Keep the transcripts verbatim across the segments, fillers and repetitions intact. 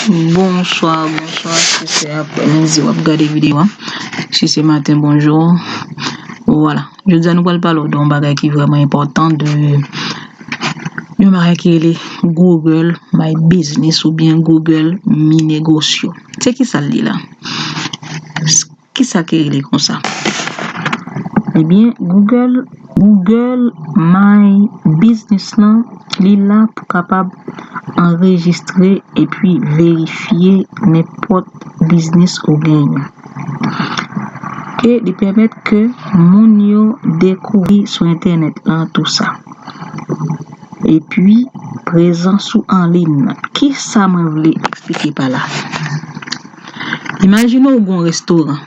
Bonswa, bonswa. Si se aprè midi w ap gade videyo a, si se maten, bonjou. Vwala. Jodi a nou pral pale w de yon bagay ki vrèman enpòtan, de yon bagay ki rele Google My Business oubyen Google Mi Negosyo. Se kisa l ye la? Kisa ki rele konsa? Ebyen, Google, Google My Business lan, li la pou kapab anrejistre epi verifye nenpòt biznis ou genyen. E li pèmèt ke moun yo dekouvri sou entènèt lan tou sa. Epi, prezans ou an liy nan. Kisa mwen vle eksplike pa la? Imajine w gen yon restoran.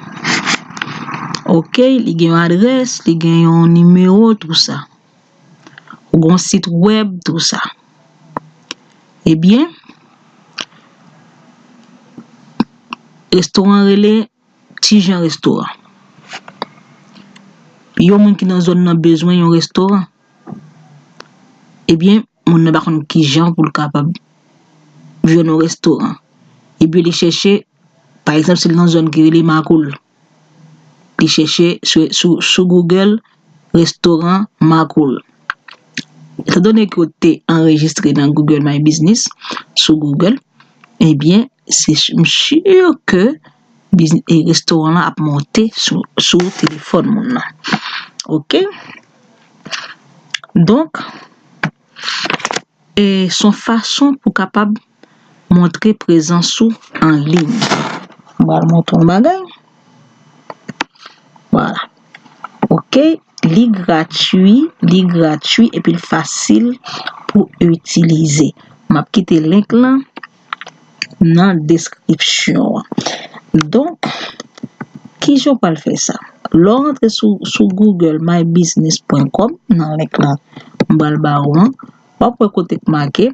Ok, li gen yon adrès, li gen yon nimewo, tou sa. Ou gen yon sit wèb, tou sa. Ebyen, restoran rele Ti Jan Restoran. Yon moun ki nan zòn nan bezwen yon restoran. Ebyen, moun nan pa konn ki jan pou l kapab jwenn yon restoran. Ebyen, li chèche, pa egzanp, si l nan zòn ki rele Makoul, li chèche sou, sou, sou Google restoran Makoul. Etandone ke w te anrejistre nan Google My Business sou Google, ebyen, se si ke bizn- e restoran lan ap monte sou, sou telefòn moun nan. Ok? Donk, e se yon fason pou kapab montre prezans ou an liy. Mwen pral montre yon bagay. Vwala. Ok, li gratui, li gratui epi l fasil pou itilize. M ap kite link lan nan deskripsyon an. Donk, kijan w pral fè sa? Lè w rantre sou, sou google my business point com, nan link lan m pral ba ou an, w ap wè kote k make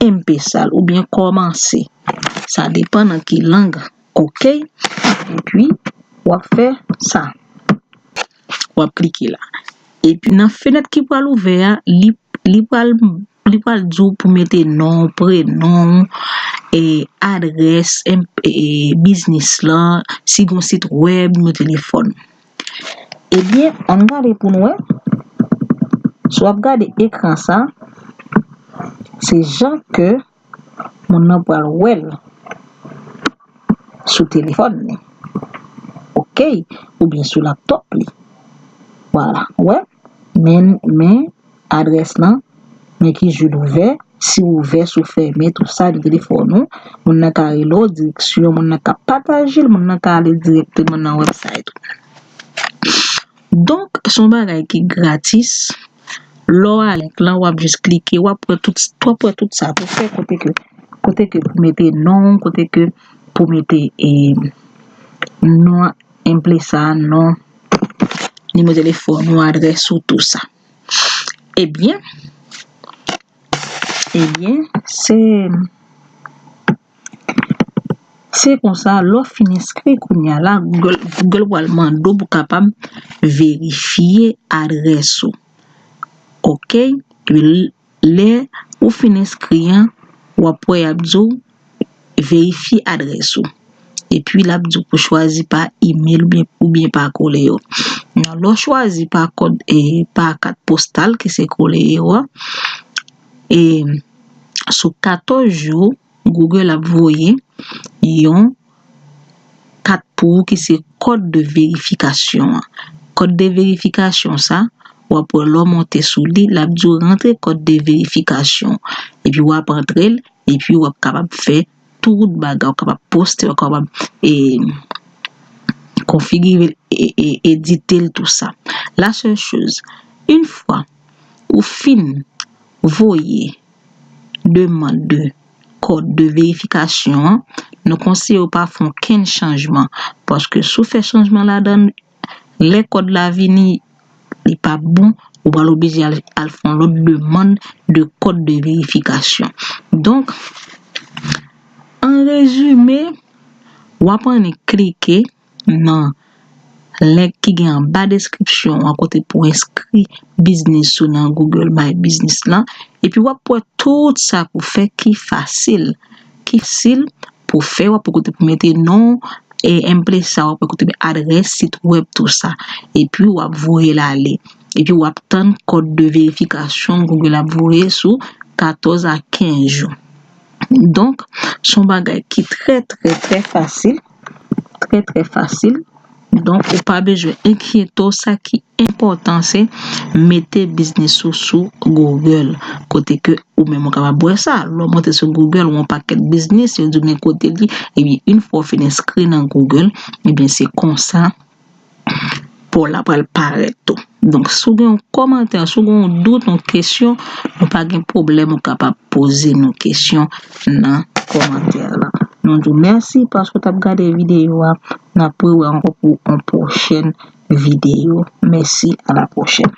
M P sal oubyen kòmanse. Sa depann nan ki lang. Ok? Epi, w ap fè sa. W ap klike la. Epi, nan fenèt ki pral ouvè a, li, li pral, li pral di w pou mete non, prenon, e, adrès, em, e, biznis lan, si gon sit wèb, nimewo telefòn. Ebyen, ann gade pou n wè. Si w ap gade ekran sa, se jan ke moun nan pral wè l sou telefòn li. Ok, oubyen sou laptòp li. Vwala, wè. Men, men adrès lan, men ki jou l ouvè, si w ouvè, si w fèmen, tou sa, nimewo telefòn ou, moun nan ka rele w, direksyon, moun nan ka pataje l, moun nan ka ale dirèkteman nan website ou. Donk, se yon bagay ki gratis. Lè w a link lan, w ap jis klike, w ap wè tout, w ap wè tout sa pou fè kote ke, kote ke pou mete non, kote ke pou mete, e, non, M P sa, non, nimewo telefòn ou, adrès ou, tou sa. Ebyen, ebyen, se, se konsa, lè w fin enskri kounye a la, Google, Google pral mande w pou kapab verifye adrès ou. Ok? Epi l- Lè ou fin enskri an, w ap wè y ap di w verifye adrès ou. Epi l ap di w pou chwazi pa imèl oubyen, oubyen pa kolèyo. Nan lè w chwazi pa kòd, e, pa kat postal ki se kolèyo a, e, sou katòz jou, Google ap voye yon kat pou ou ki se kòd de verifikasyon an. Kòd de verifikasyon sa, w ap wè lè w monte sou li, l ap di w rantre kòd de verifikasyon. Epi w ap antre l, epi w ap kapab fè tout bagay, w kapab poste, w kapab, e, konfigire l, e, e, edite l, tou sa. La seule chose, yon fwa ou fin voye demann de kòd de verifikasyon an, nou konseye w pa fè okenn chanjman. Paske si w fè chanjman ladan l, lè kòd la vini, li p ap bon, ou pral oblije al, al fè yon lòt demann de kòd de verifikasyon. Donk, an rezime, w ap annik klike nan link ki gen anba deskripsyon an kote pou enskri biznis ou nan Google My Business lan. Epi w ap wè tout sa pou fè ki fasil, ki fasil pou fè, w ap wè kote pou mete non, e, m ple sa, w ap wè kote adrès sit wèb, tou sa. Epi w ap voye l ale. Epi w ap tann kòd de verifikasyon Google ap voye sou katòz a kenz jou. Donk, se yon bagay ki trè, trè, trè fasil. Trè, trè fasil. Donk, ou pa bezwen enkyete w. Sa ki enpòtan, se mete biznis ou sou Google. Kote ke ou menm ou kapab wè sa. Lè w monte sou Google, ou yon pakèt biznis, yo di w men kote li. Ebyen, yon fwa w fin enskri nan Google, ebyen, se konsa pa w la pral parèt tou. Donk, si w gen yon kòmantè, si w gen yon dout, yon kesyon, nou pa gen pwoblèm, ou kapab poze nou kesyon nan kòmantè la. Nou di w mèsi paske w t ap gade videyo a. N ap rewè ankò pou yon pwochèn videyo. Mèsi, a la pwochèn.